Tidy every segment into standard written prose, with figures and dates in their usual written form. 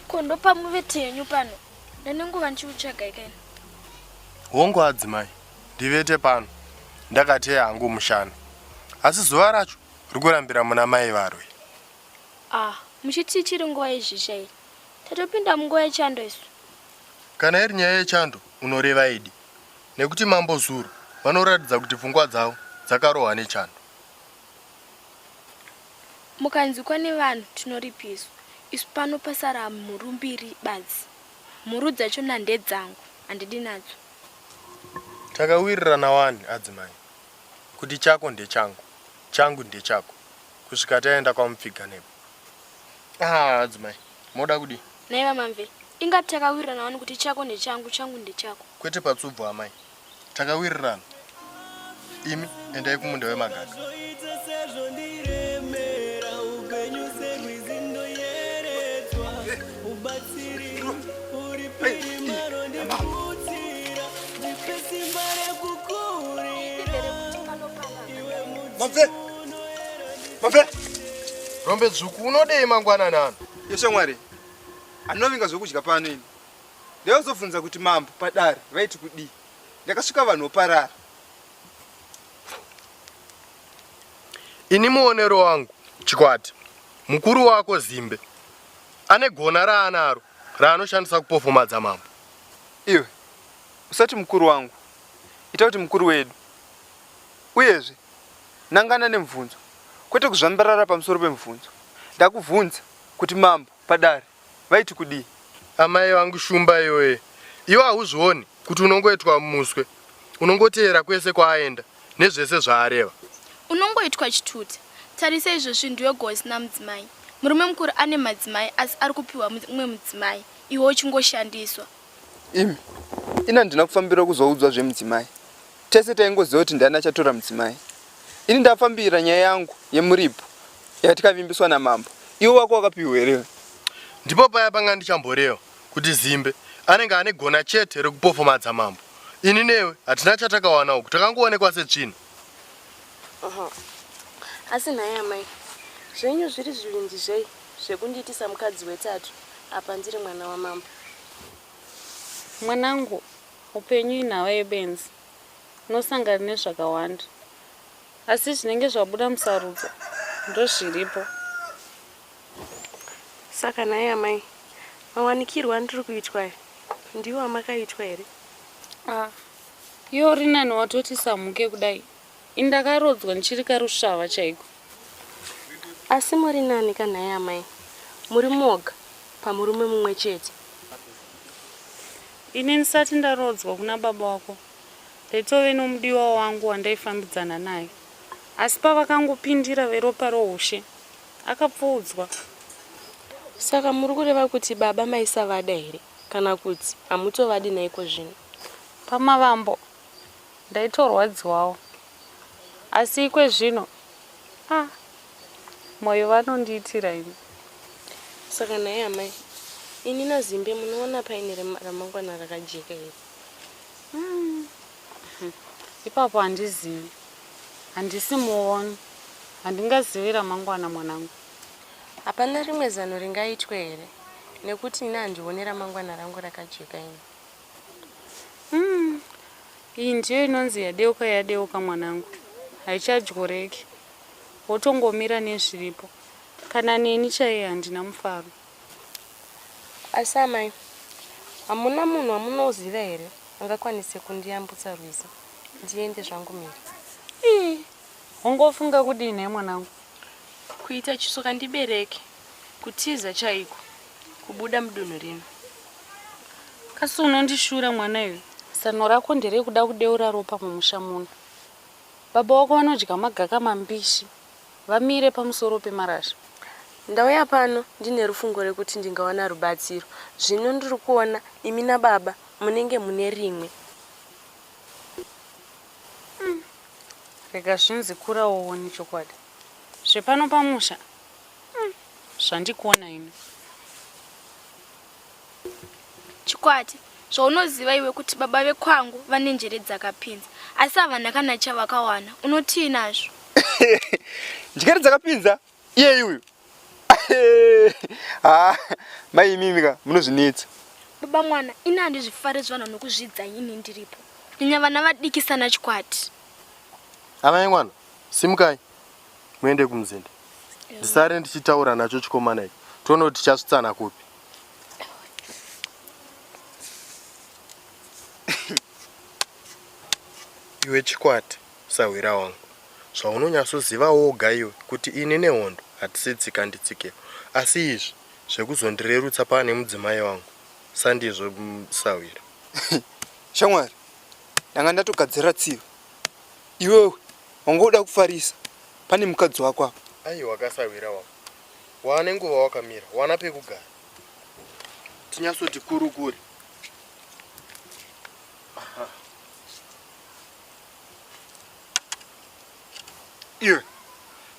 Ko ndopamuvete henyu pano ndane nguva ndichiutsvagai kaini. Hongu adzimai, ndivete pano ndakateya hangu mushana asi zuva racho rikurambira muna mai varwe. Ah, muchiti ichiri nguva yezhizha here? Tatopinda munguva yechando isu. Kana iri nyaya yechando unoreva idi nekuti mambo zuro vanoratidza kuti pfungwa dzavo dzakarohwa nechando. Mukanzwikwa nevanhu tinoripiswa. Isu pano pasara mhuru mbiri badzi. Mhuru dzachona ndedzangu, handidi nadzo. Takawirirana wani adzimai kuti chako ndechangu, changu ndechako kusvika taenda kwamupfiganebwe. Ah, adzimai, moda kudii? Nhai vaMamve, inga takawirirana wani kuti chako ndechangu, changu ndechako. Kwete patsubvu amai. Takawirirana. Imi endai kumunda wemagaka. Mabve! Mabve! Rombe dzvuku unodei mangwanani ano? Yeshamwari, anovinga zvokudya pano ini. Ndaizobvunza kuti mambo padare vaiti kudii. Ndakasvika vanhu voparara. Ini muonero wangu Chikwati, mukuru wako Zimbe ane gona raanaro raanoshandisa kupofomadza mambo. Iwe usati mukuru wangu, ita kuti mukuru wedu. Uyezve nangana nemubvunzo kwete kuzvambarara pamusoro pemubvunzo. Ndakubvunza kuti mambo padare vaiti kudii? Amai vangu shumba iwe. Iwe hauzvioni kuti unongoitwa muswe. Unongoteera kwese kwaaenda nezvese zvaareva. Unongoitwa chituta. Tarisa izvozvi ndiwe goho isina mudzimai. Murume mukuru ane madzimai asi ari kupiwa mumwe mudzimai iwe uchingoshandiswa. Imi, ini handina kufambira kuzoudzwa zvemudzimai. Tese taingoziva kuti ndiani achatora mudzimai. Ini ndafambira nyaya yangu yemuripo yatikavimbiswa namambo. Iwe wako wakapiwa here? Ndipo paya panga ndichamboreva kuti Zimbe anenge ane gona chete rekupofomadza mambo. Ini newe hatina chatakawana uku takangoonekwa setsvina. Asi nhai amai, zvenyu zviri zvivindi zvei zvekundiitisa mukadzi wetatu apa ndiri mwana wamambo? Mwanangu, upenyu inhava yebenzi. Unosangana nezvakawanda. Asi zvinenge zvabuda musarudzo ndozviripo. Saka nhai amai, mawanikirwo andiri kuitwa aya ndiwo amakaitwa here? Ah, iwe uri nani watoti samhuke kudai. Ini ndakarodzwa ndichiri karusvava chaiko. Asi muri nani ka nhai amai? Muri moga pamurume mumwe chete. Ini ndisati ndarodzwa kuna baba wako ndaitove nomudiwa wangu wandaifambidzana naye asi pavakangopindira veropa rohushe akapfuudzwa. Saka muri kureva kuti baba maisavada here kana kuti hamutovadi naiko zvino? Pamavambo ndaitorwadziwawo asi ikwezvino ah moyo vanondiitira ini. Saka nhai amai, ini naZimbe munoona paine ramangwana rakajeka here? Mm. Ipapo handizivi. Handisi muoni. Handingazivi ramangwana mwanangu. Hapana rimwe zano ringaitwe here? Nekuti ini handione ramangwana rangu rakajeka ini. Mm. Iyi ndiyo inonzi yadeuka yadeuka mwanangu. Haichadyoreki. Wotongomira nezviripo. Kana neni chaiye handina mufaro. Asi amai, hamuna munhu wamunoziva here angakwanise kundiyambutsa rwizi ndiende zvangu mhiri? Ii, wangofunga kudii nhai mwanangu? Kuita chisoka ndibereke, kutiza chaiko, kubuda mudunhu rino. Kasi unondishura mwana iwe, zano rako nderekuda kudeura ropa mumusha muno. Baba wako vanodya magaka mambishi vamire pamusoro pemarasha. Ndauya pano ndine rufungo rekuti ndingawana rubatsiro. Zvino ndiri kuona imi nababa munenge mune rimwe. Umm rega zvinzi kura uone chokwadi. Zvepano pamusha umm zvandikona ini. Chikwati, zvaunoziva iwe kuti baba vekwangu vane njere dzakapinza asi havana kana chavakawana unotii nazvo? Njere dzakapinza iyeyi uyu ha mai imimi ka munozvinetsa. Baba mwana, ini handizvifare zvanhu nokuzvidza ini ndiripo. Kunyanya vana vadiki sana Chikwati. Amai mwana, simukai muende kumuzinda. Ndisare ndichitaura nacho chikomana ichi. Tione kuti tichasvitsana kupi. Iwe Chikwati, sahwira wangu, zvaunonyatsoziva woga iwe kuti ini nehondo hatisi tsika nditsikewo. Asi izvi zvekuzondirerutsa pane mudzimai wangu sandizvo sahwira. Shamwari, ndanga ndatogadzirira tsiva. Iwewe wanga woda kufarisa pane mukadzi wako apa. Aiwa ka sahwira wangu, wane nguva wakamira, wana pekugara. Tinyatsoti kurukure. Aha. Iwe,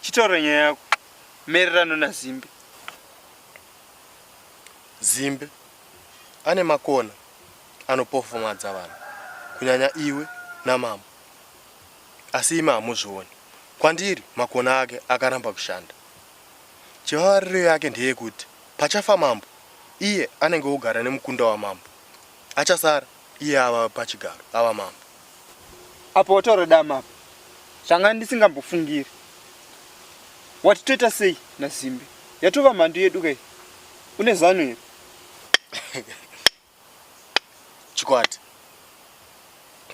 chitaura nyaya yako maererano naZimbe. Zimbe ane makona anopofomadza vanhu kunyanya iwe namambo asi imi hamuzvioni. Kwandiri makona ake akaramba kushanda. Chivavariro yake ndeyekuti pachafa mambo iye anenge ogara nemukunda wamambo. Achasara iye ava pachigaro ava mambo. Apa wataura dama apa zvanga ndisingambofungiri. Wati toita sei naZimbe? Yatova mhandu yedu kai. Une zano here? Chikwati.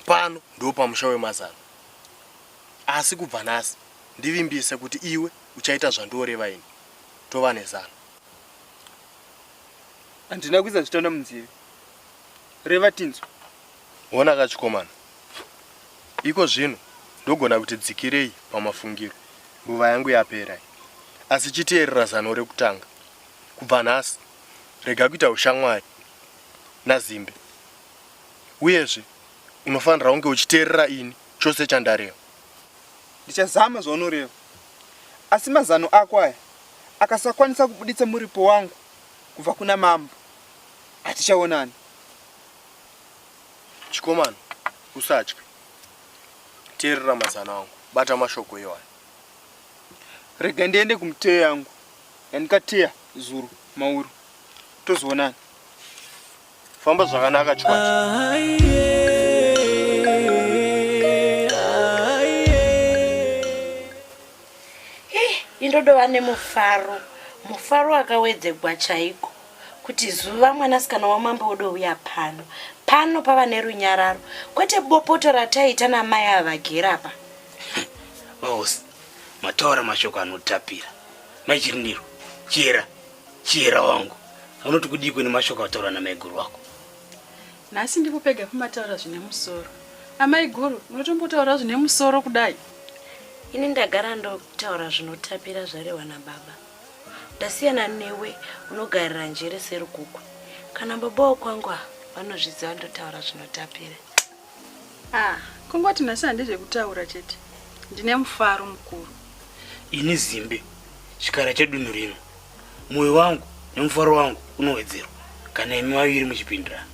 Pano ndipo pamusha wemazano. Asi kubva nhasi ndivimbise kuti iwe uchaita zvandoreva ini. Tova nezano. Handina kuisa zvitanda munzeve. Reva tinzwe. Hona ka chikomana. Iko zvino ndogona kuti dzikirei pamafungiro. Nguva yangu yapera iyi. Asi chiteerera zano rekutanga. Kubva nhasi rega kuita ushamwari naZimbe. Uyezve unofanira kunge uchiteerera ini chose chandareva. Ndichazama zvaunoreva. Asi mazano ako aya akasakwanisa kubuditsa muripo wangu kubva kuna mambo, hatichaonani. Chikomana, usatya. Teerera mazano angu, bata mashoko iwaya. Rega ndiende kumuteyo yangu yandikateya zuro mauro, tozoonana. Famba zvakanaka Chikwati. Indodova nemufaro, mufaro wakawedzegwa chaiko kuti zuva mwanasikana wamambo wodouya pano. Pano pava nerunyararo kwete bopoto rataita namai ava vagere apa. Vahosi, mataura mashoko anotapira. Mai Chirindiro, chera, chera wangu. Unoti kudii nemashoko ataura namaiguru wako? Nhasi ndipo pega pamataura zvine musoro. Amaiguru, munotombotaura zvine musoro kudai? Ini ndagara ndotaura zvinotapira zvarehwa nababa. Ndasiyana newe unogarira njere serukukwe. Kana baba wokwangu ava vanozviziva ndotaura zvinotapira. Ah, kungoti nhasi handizvekutaura chete. Ndine mufaro mukuru. Ini Zimbe, chikara chedunhu rino. Moyo wangu nemufaro wangu unowedzerwa kana imi vaviri muchipindirana.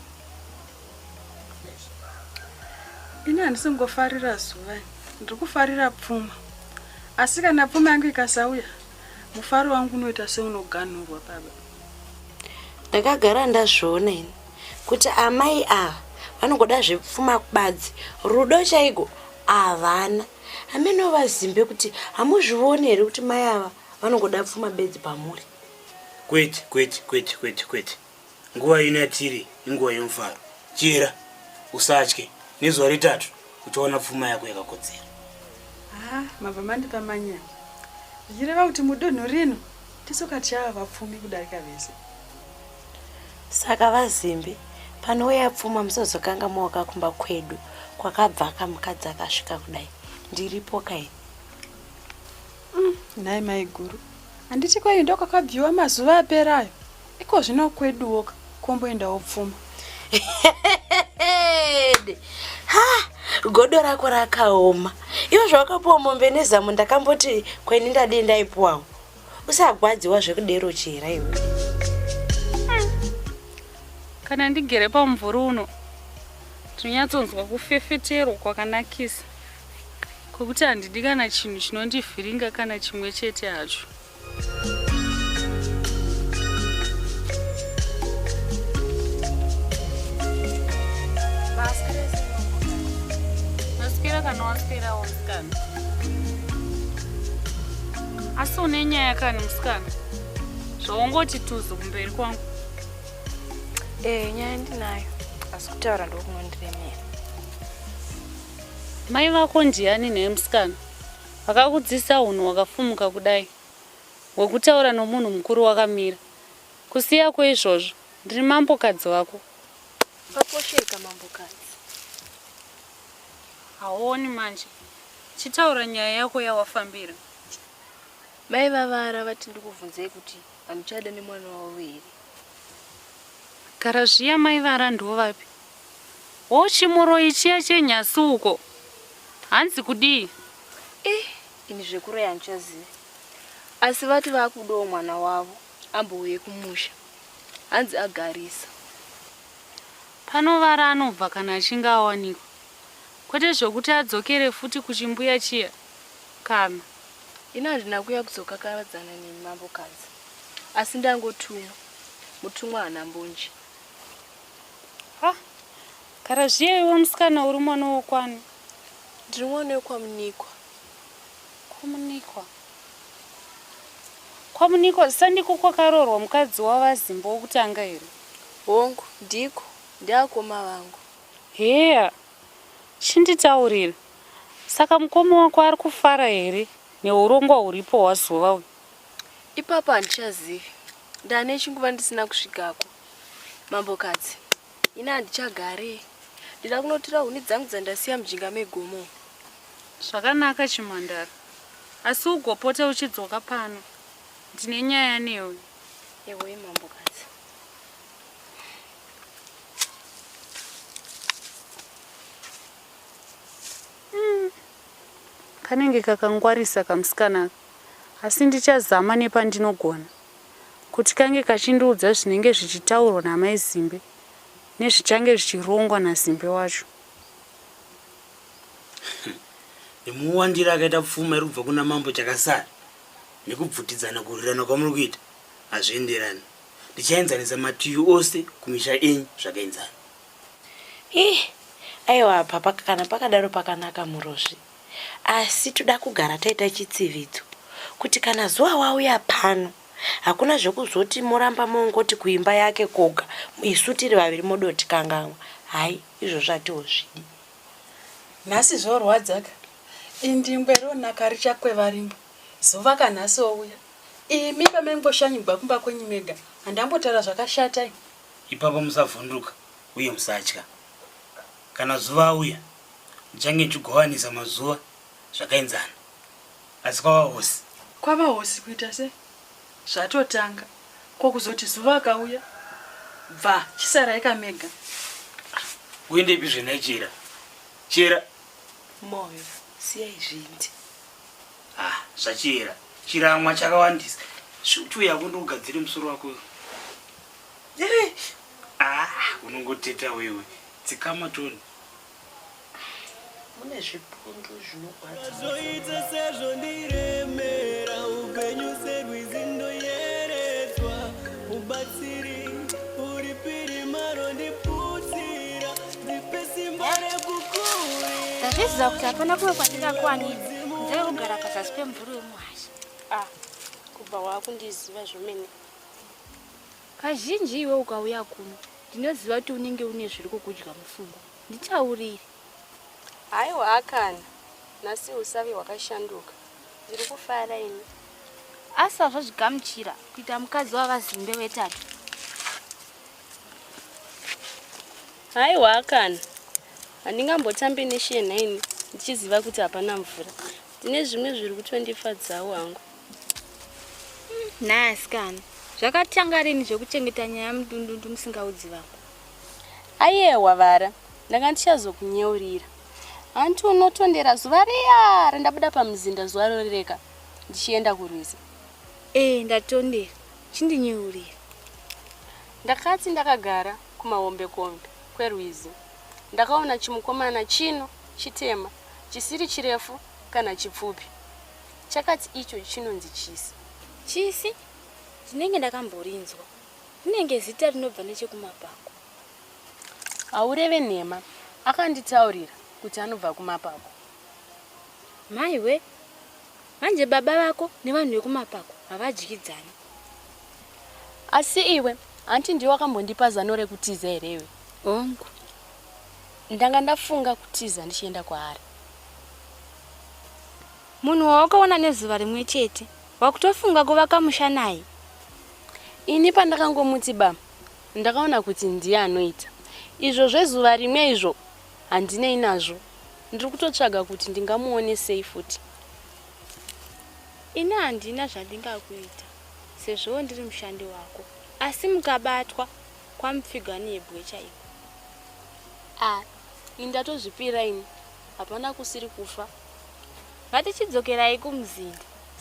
Ini handisi kungofarira zuva, ndiri kufarira pfuma. Asi kana pfuma yangu ikasauya, mufaro wangu unoita seunoganhurwa baba. Ndakagara ndazviona ini kuti amai ava vanongoda zvepfuma badzi, rudo chaiko havana. Hameno vazimbe kuti hamuzvioni here kuti mai ava vanongoda pfuma bedzi pamuri. Kwete, kwete, kwete, kwete, kwete. Nguva ino yatiri inguva yemufaro. Chera, usatye. Nezuva retatu uchaona pfuma yako yakakodzera. Haa, mabva mandipa manyemwe. Zvichireva kuti mudunhu rino tisu tichava vapfumi kudarika vese. Saka vaZimbi, panouya pfuma musazokanga maoka kumba kwedu kwakabva kamukadzi akasvika kudai. Ndiripo kaini. Nhai maiguru, handiti kwenyu ndokwakabviwa mazuva apera ayo? Iko zvino kweduwo komboendawo pfuma. Ha, godo rako rakaoma. Iwe zvawakapuwa mombe nezamu ndakamboti kweni ndadii ndaipuwawo. Usagwadziwa zvekudero chera iwe. Kana ndigere pamumvuri uno, ndinonyatsonzwa kufefeterwa kwakanakisa kwekuti handidi kana chinhu chinondivhiringa kana chimwe chete hacho. Maswera kana waswerawo musikana. Asi une nyaya kani musikana? Zvaungoti tuzu kumberi kwangu. Ee, nyaya ndinayo, asi kutaura ndokunondiremera. Mai vako ndiani nhai musikana? Vakakudzidzisa hunhu hwakafumuka kudai, hwekutaura nomunhu mukuru wakamira. Kusiya kweizvozvo, ndiri mambokadzi wako. Paposheka mambokadzi. Hauoni manje. Chitaura nyaya yako yawafambira. Mai vaVara vati ndikubvunzei kuti hamuchada nemwana wavo here? Gara zviya mai Vara ndovapi? Hoo chimuroyi chiya chenyasi uko. Hanzi kudii? Ih, ini zvekuroya handichazivi. Asi vati vakudawo mwana wavo ambouye kumusha. Hanzi agarisa. Pano Vara anobva kana achinge awanikwa. Kwete zvokuti adzokere futi kuchimbuya chiya. Kana. Ini handina kuuya kuzokakavadzana nemi mambokadzi. Asi ndangotumwa. Mutumwa haana mbonje. Ha! Gara zviya iwe musikana uri mwana wokwani? Ndiri mwana wekwaMunikwa. KwaMunikwa? KwaMunikwa sandiko kwakaroorwa mukadzi waVaZimbo wokutanga here? Hongu, ndiko. Ndiakoma vangu. Heya! Chinditaurira. Saka mukoma wako ari kufara here neurongwa huripo hwaZuva uyu? Ipapo handichazivi. Ndane chinguva ndisina kusvikako. Mambokadzi, ini handichagare. Ndida kunotora huni dzangu dzandasiya mujinga megomo. Zvakanaka chimhandara. Asi ugopota uchidzoka pano. Ndine nyaya newe. Ehoi mambokadzi. Kanenge kakangwarisa kamusikana aka. Asi ndichazama nepandinogona kuti kange kachindiudza zvinenge zvichitaurwa namai Zimbe nezvichange zvichirongwa naZimbe wacho. Nemuwandiro akaita pfuma iri kubva kuna mambo Chakasara nekubvutidzana kurwirana kwamuri kuita hazvienderani. Ndichaenzanisa mativi ose kumisha enyu zvakaenzana. Ih, aiwa apa paka, kana pakadaro pakanaka Murozvi. Asi toda kugara taita chitsividzo kuti kana zuva wauya pano hakuna zvekuzoti moramba mongoti kuimba yake koga isu tiri vaviri modotikanganwa. Hai, izvozvo hatihozvidi. Nhasi zvorwadzaka. Indingwe ronaka richakweva rimwe zuva ka nhasi ouya. Imi pamaingoshanyigwa kumba kwenyu mega handambotaura zvakashata ini. Ipapo musavhunduka uye musatya. Kana zuva auya, ndichange ndichigovanisa mazuva zvakaenzana. Asi kwavahosi. Kwavahosi kuita sei? Zvatotanga. Ko kuzoti zuva akauya? Bva, chisaraika mega. Uendepi zve nhai Chera? Chera! Moyo, siyai zvindi. Ah, zvaChera. Chiramwa chakawandisa. Shuti yako ndikugadzire musoro wako. Eh, ah, unongoteta wewe. Dzikama Tony. Mune zvipundu zvinogwadza. Zvoita sezvondiremera upenyu serwizi ndoyeredzwa mubatsiri uri pirima rondiputsira ndipe simba rekukurira Ndazviziva kuti hapana kumwe kwandingakwanidza kunze kwekugara pazasi pemumvuri wemuhasha. Ah, kubva wakundiziva zvomene. Kazhinji iwe ukauya kuno ndinoziva kuti unenge une zviri kukudya mupfungwa. Nditaurire. Haiwa akana, nhasi usavi hwakashanduka. Ndiri kufara ini. Asi wazozvigamuchira kuita mukadzi wavaZimbe wetatu? Haiwa kana. Handingambotambe neshena ini ndichiziva kuti hapana mvura. Ndine zvimwe zviri kutondifadzawo hangu. Nhai asikana, zvakatanga rini zvekuchengeta nyaya mudundundu musingaudzi vamwe? Ayehwa Vara, ndanga ndichazokunyeurira. Hanti unotondera zuva riya randabuda pamuzinda zuva rorereka ndichienda kurwizi? Eh, ndatondera. Chindinyeurira. Ndakati ndakagara kumahombekombe kwerwizi ndakaona chimukomana chino chitema chisiri chirefu kana chipfupi. Chakati icho chinonzi Chisi. Chisi? Ndinenge ndakamborinzwa. Rinenge zita rinobva nechekumapako. Haureve nhema, akanditaurira kuti anobva kumapako. Maiwe, manje baba vako nevanhu vekumapako havadyidzani. Asi iwe, hanti ndiwe wakambondipa zano rekutiza here iwe? Hongu. Ndanga ndafunga kutiza ndichienda kwaari. Munhu wawakaona nezuva rimwe chete wakutofunga kuvaka musha naye? Ini pandakangomuti ba ndakaona kuti ndiye anoita. Izvo zvezuva rimwe izvo handinei nazvo. Ndiri kutotsvaga kuti ndingamuone sei futi. Ini handina zvandingakuita sezvowo ndiri mushandi wako asi mukabatwa kwamupfigwa nebwe chaiko. Ah ini ndatozvipira ini hapana kusiri kufa. Ngatichidzokerai kumuzinda.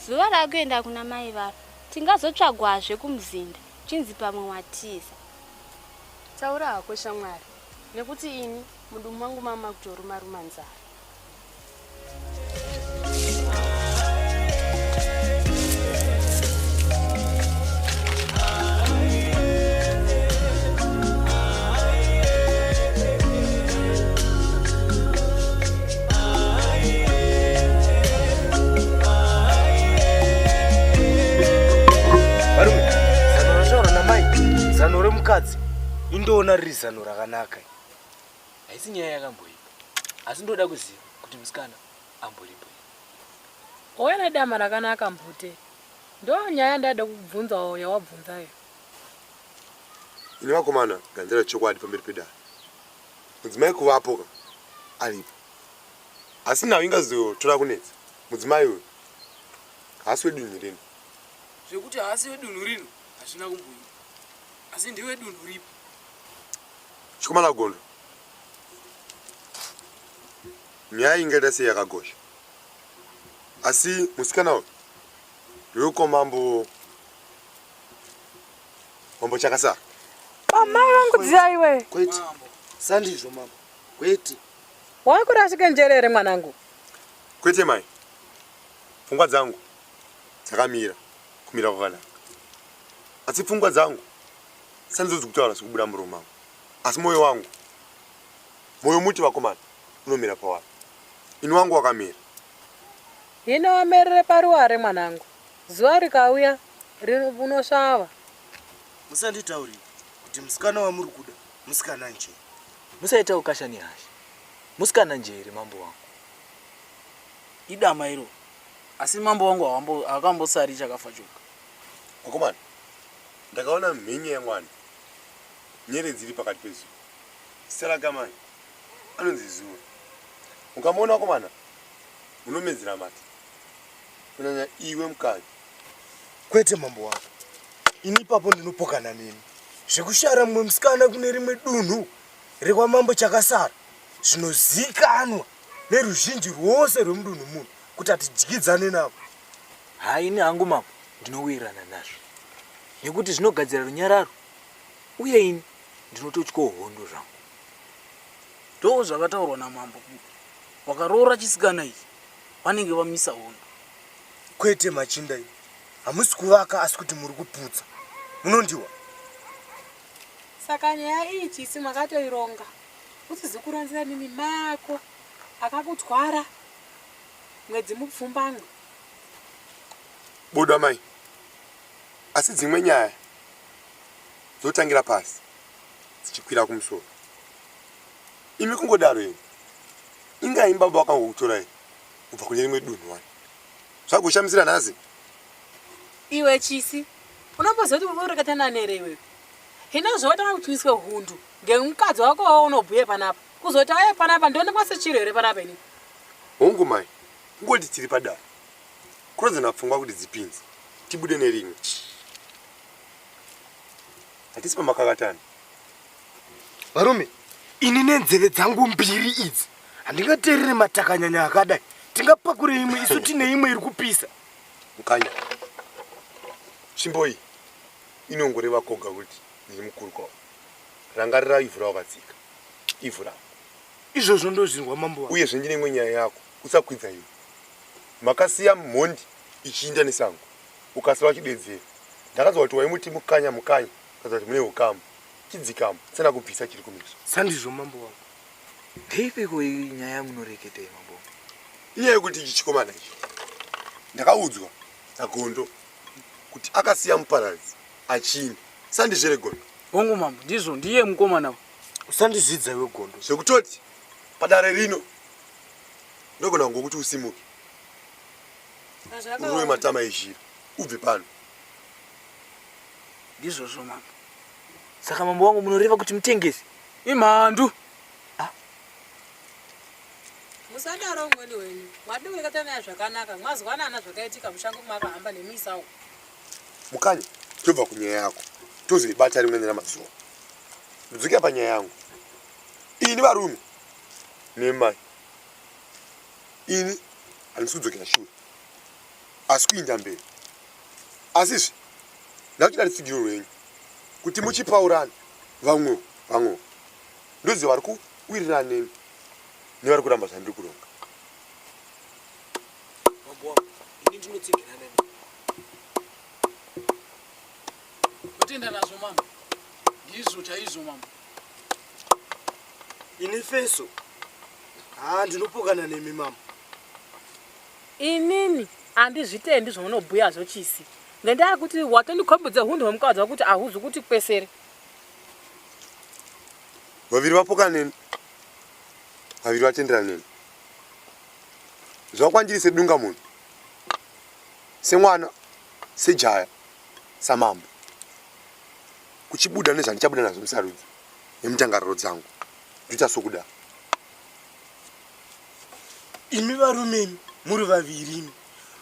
Zuva rakuenda kuna mai varo tingazotsvagwazve kumuzinda chinzi pamwe watiza. Taura hako shamwari nekuti ini mudumbu mangu mama kutoruma ruma nzara. Varume, zano rataura namai, zano remukadzi, indoona riri zano rakanaka. Haisi nyaya yakamboipa asi ndoda kuziva kuti musikana amboripo here. Wauya nedama rakanaka Mhute. Ndonyaya yandaida kukubvunzawo yawabvunzayo. Ini vakomana ganzira chokwadi pamberi pedare. Mudzimai kuvapo ka aripo. Asi nhau ingazotora kunetsa mudzimai uyu haasi wedunhu rino. Zvekuti haasi wedunhu rino hazvina kumboipa. Asi ndewedunhu ripi? Chikomana Gondo, nyaya iyi ingaita sei yakagosha asi musikana uyu ndewekwamambo mambo Chakasara. Amai vangu dziya iwe. Kwete, sandizvo mambo, kwete. Wakurashike njere here mwanangu? Kwete mai, pfungwa dzangu dzakamira kumira kwakanaka asi pfungwa dzangu sandidzo dzikutaura zvikubuda muromo mangu asi moyo wangu moyo muti vakomana unomira pawari ini wangu wakamira. Hino wamerere paruware mwanangu zuva rikauya unosvava. Musanditaurire kuti musikana wamuri kuda musikana njee. Musaita ukasha nehasha. Musikana njee here mambo wangu. Idama iro asi mambo wangu hakambosari chakafa choga. Vakomana Ndakaona mhenya yamwana nyeredzi iri pakati pezuva. Zita rake amai anonzi Zuva. Ukamuona vakomana unomedzera mate kunyanya iwe mukadzi. Kwete mambo wangu, ini ipapo ndinopokana nemi. Zvekushara mumwe musikana kune rimwe dunhu rekwamambo Chakasara zvinozikanwa neruzhinji rwose rwemudunhu muno kuti hatidyidzane navo. Haa ini hangu mambo ndinowirirana nazvo nekuti zvinogadzira runyararo uye ini ndinototyawo hondo zvangu. Ndoo zvakataurwa namambo kuti vakaroora chisikana ichi vanenge vamisa hondo. Kwete machinda imi hamusi kuvaka asi kuti muri kuputsa. Munondiwa? Saka nyaya iyi Chisi makatoironga usizi kuronzera mimi mako akakutwara mwedzi mupfumbamwe. Bodo amai, asi dzimwe nyaya dzotangira pasi dzichikwira kumusoro. Imi kungodaro imi, inga imi baba vakangokutorai kubva kune rimwe dunhu wani. Zvagoshamisira nhasi? Iwe Chisi, unomboziva kuti unoreketa nani here iwewe? Hino zvawatanga kuchiniswa hundu ngemukadzi wako waunobhuya panapa. Kuzoti auye panapa ndionekwa sechiro here panapa ini? Hongu mai, kungoti tiri padare. Kurodzana pfungwa kuti dzipinze, tibude nerimwe. Hatisi pamakakatana. Varume, ini nenzeve dzangu mbiri idzi handingateerere matakanyanya akadai. Tingapakure imwe isu tine imwe iri kupisa. Mukanya, tsvimbo iyi inongoreva koga kuti ndiri mukuru kwauri. Rangarira ivhu rawakatsika, ivhu rako. Izvozvo ndozvinzwa mambo wangu. Uyezve ndine imwe nyaya yako, usakwidza iwe. Makasiya mhondi ichiinda nesango, ukasara uchidedzera. Ndakanzwa kuti waimuti Mukanya Mukanya, ukaziva kuti mune ukama. Chidzikama, tisana kubvisa chiri kumeso. Sandizvo mambo wangu. Ndeipiko iyi nyaya yamunoreketa iyi mambo wangu? Inyaya yekuti ichi chikomana ichi ndakaudzwa naGondo kuti akasiya muparadzi achiinda. Sandizvo here Gondo? Hongu mambo, ndizvo, ndiye mukomana uyu. Usandizvidza iwe Gondo. Zvekutoti padare rino ndogona kungokuti usimuke urove matama ezhira ubve pano. Ndizvozvo mambo. Saka mambo wangu munoreva kuti mutengesi? Imhandu. Musadaro umweni wenyu. Mwadii kureketa naye zvakanaka mwazwanana zvakaitika mushango mwakahamba nemuisa uko. Mukanya, tobva kunyaya yako tozoibata rimweni ramazuva. Ndodzokera panyaya yangu. Ini varume nemai ini handisi kudzokera shure asi kuinda mberi. Asizve ndakuchida rutsigiro rwenyu kuti muchipaurana vamwewo vamwewo ndoziva vari kuwirirana neni nevari kuramba zvandiri kuronga. Mambo wangu, ini ndinotsigirana nemi. Totenda nazvo mambo. Ndizvo chaizvo mambo. Ini feso haa ndinopokana nemi mambo. Inini andizvitendi zvaunobhuyazvo Chisi ngendaa yekuti watondikhombidza hunhu hwemukadzi wako kuti ahuzi kuti kwesere. Vaviri vapoka neni, vaviri vatendera neni. Zvakwandiri sedunga munhu, semwana, sejaya, samambo. Kuchibuda nezvandichabuda nazvo musarudzo nemutangariro dzangu, ndoita sokuda. Imi varume imi muri vaviri imi,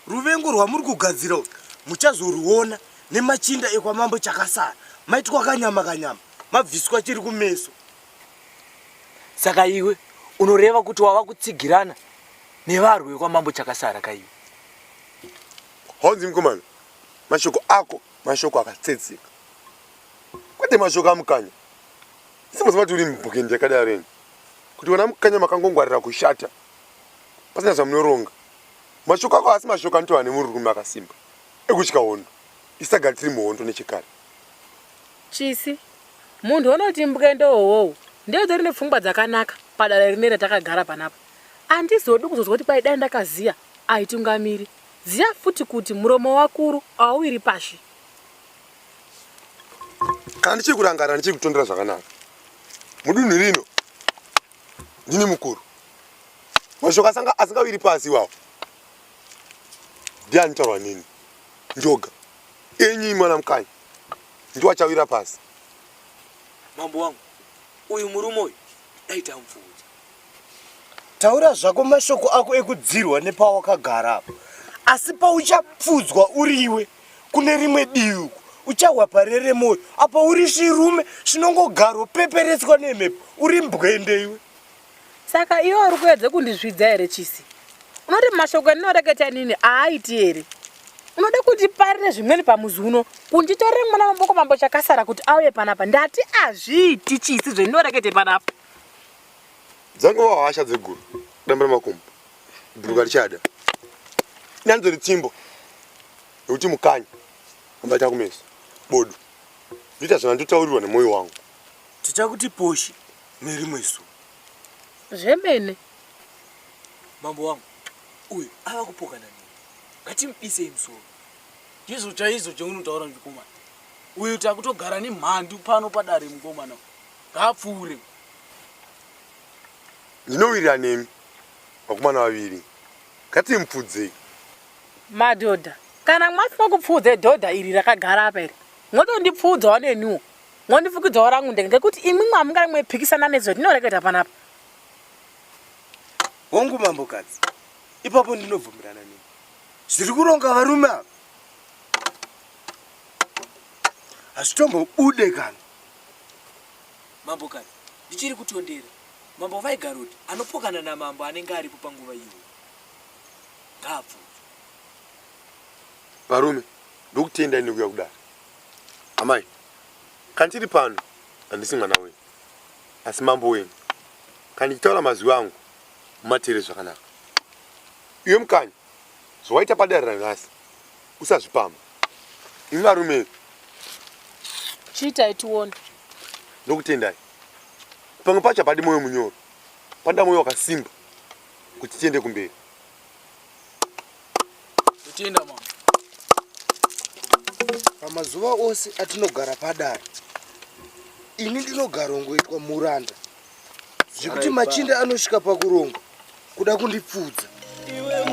ruvengo rwamuri kugadzira urwu muchazoruona nemachinda ekwamambo Chakasara maitwa kanyama kanyama mabviswa chiri kumeso. Saka iwe unoreva kuti wava kutsigirana nevarwi vekwamambo Chakasara ka iwe? Honzi mukomana, mashoko ako mashoko akatsetseka, kwete mashoko aMukanya. Simuziva kuti uri mbukende yakadaro ini kuti vana Mukanya makangongwarira kushata pasina zvamunoronga. Mashoko ako haasi mashoko anotaurwa nemurume akasimba ekutya hondo. Isu tagara tiri muhondo nechekare. Chisi, munhu unoti mbwende uwowo ndiye utori nepfungwa dzakanaka padare rine ratakagara panapa. Andizodi kuzozwa kuti kwai dai ndakaziya aitungamiri. Ziya futi kuti muromo wakuru auwiri pashi. Kana ndichiri kurangarira ndichiri kutondera zvakanaka. Mudunhu rino ndini mukuru. Mashoko asanga asingawiri pasi iwawo ndiye anotaurwa neni njoga. Enyu imi mwana Mukanya ndiwo achawira pasi. Mambo wangu, uyu murume uyu dai tamupfuudza. Taura zvako mashoko ako ekudzirwa nepawakagara apo, asi pauchapfuudzwa uriwe kune rimwe divi uko uchahwa parere moyo apa uri chirume chinongogaro peperetswa nemhepo uri mbwende iwe. Saka iwe uri kuedza kundizvidza here Chisi? Unoti mashoko andinoreketa inini aaiti here? Unoda kundiparire zvimweni pamuzi uno, kunditorere mwana wamaboko mambo Chakasara kuti auye panapa. Ndati azviiti Chisi zvendinorekete panapa. Dzangova hasha dzeguru, damba remakumbo, bhuruka richada. Inanzori tsimbo yekuti mukanya ambata kumeso bodo. Ndoita zvandotaurirwa nemwoyo wangu. Tichakuti poshi nerimwe zuva. Zvemene. Mambo wangu, uyu ava kupokana neni. Ngatimubisei musoro. Ndizvo chaizvo chaunotaura mukomana. Uyu takutogara nemhandu pano padare mukomana. Ngaapfuure. Ndinowirirana nemi vakomana vaviri. Ngatimupfudzei. Madhodha. Kana mwafunga kupfuudza dhodha iri rakagara apa iri, mwotondipfuudzawo neniwo, mwondifukidzawo rangu ndenge ngekuti imwimwi hamungari mwephikisana nezvatinoreketa panapa. Hongu mambokadzi, ipapo ndinobvumirana nemi. Zviri kuronga varume ava hazvitombobude kana. Mambokadzi, ndichiri kutondera. Mambo vaigaroti anopokana namambo anenge aripo panguva iyoyo. Ngaapfuudzwe. Varume, ndokutendai nekuuya kudare. Amai, kana tiri pano handisi mwana wenyu, asi mambo wenyu. Kana ndichitaura mazwi angu, mumateerere zvakanaka. Iwe Mukanya, zvawaita padare ranhasi usazvipamha. Imi varume, Chiitai tione. ndokutendai. Pamwe pacho hapadi mwoyo munyoro, panoda mwoyo wakasimba kuti tiende kumberi. Totenda mama. Pamazuva ose atinogara padare, ini ndinogarongoitwa muranda zvekuti machinda anosvika pakuronga kuda kundipfuudza. Iwe